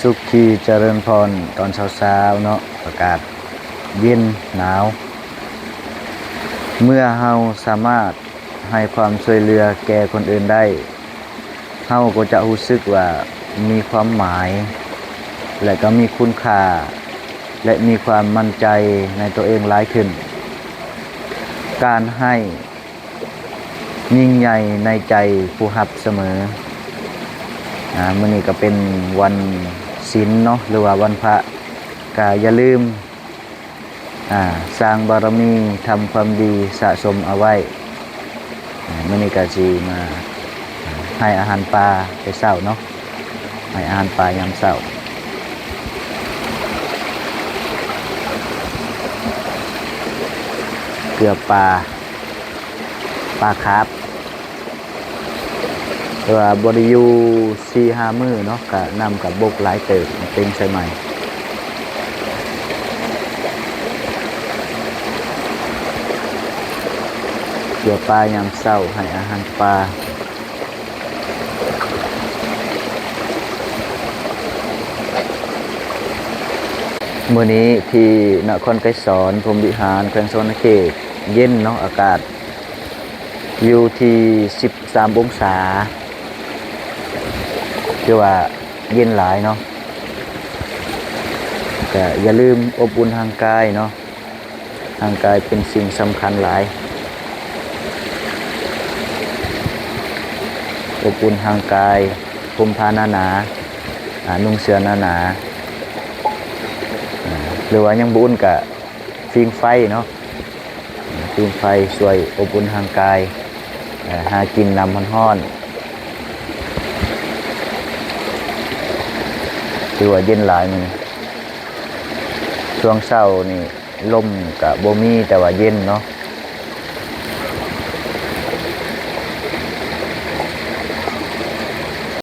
ສຸກທີ່ຈະເລີນພອນຕອນເຊົ້າໆເນາະ ອາກາດເຢັນໜາວ. ເມື່ອເຮົາສາມາດໃຫ້ຄວາມຊ່ວຍເຫຼືອແກ່ຄົນອື່ນໄດ້ ເຮົາກໍຈະຮູ້ສຶກວ່າມີຄວາມໝາຍ ແລະ ກໍມີຄຸນຄ່າ ແລະ ມີຄວາມໝັ້ນໃຈໃນຕົວເອງຫຼາຍຂຶ້ນ. ການໃຫ້ຍິ່ງໃຫຍ່ໃນໃຈຜູ້ຮັບສະເໝີ. ອາ ມື້ນີ້ກໍເປັນວັນສິນເນາະ ຫຼືວ່າວັນພະ ກໍຢ່າລືມ ອາ ສ້າງບາລະມີ ທຳຄວາມດີສະສົມເອົາໄວ້. ອາ ມື້ນີ້ກໍຊິມາໃຫ້ອາຫານປາແຕ່ເຊົ້າເນາະ ໃຫ້ອາຫານປາຍາມເຊົ້າ. ເກືອປາ ປາຄາບ ແຕ່ວ່າບໍ່ໄດ້ຢູ່ສີ່ຫ້າມື້ເນາະ ກະນ້ຳກະບົກຫຼາຍເຕີບ ມາເຕັມໃສ່ໃໝ່. ເກືອປາຍາມເຊົ້າ ໃຫ້ອາຫານປາ. ມື້ນີ້ທີ່ນະຄອນໄກສອນ ພົມວິຫານ ແຂວງສະຫວັນນະເຂດ ເຢັນເນາະ ອາກາດຢູ່ທີ່ສິບສາມອົງສາ ຖືວ່າເຢັນຫຼາຍເນາະ. ກະຢ່າລືມອົບອຸ່ນຮ່າງກາຍເນາະ ຮ່າງກາຍເປັນສິ່ງສຳຄັນຫຼາຍ. ອົບອຸ່ນຮ່າງກາຍ, ພົມຜ້າໜາໆ, ອາ, ນຸ່ງເສື້ອໜາໆ, ອາ, ຫຼືວ່າຍັງບໍ່ອຸ່ນກະຟີງໄຟເນາະ, ຟີງໄຟຊ່ວຍອົບອຸ່ນຮ່າງກາຍ, ອາ, ຫາກິນນ້ຳຮ້ອນໆ. ຖືວ່າເຢັນຫຼາຍມື້ນີ້. ຊ່ວງເຊົ້ານີ້ ລົມກະບໍ່ມີ ແຕ່ວ່າເຢັນເນາະ,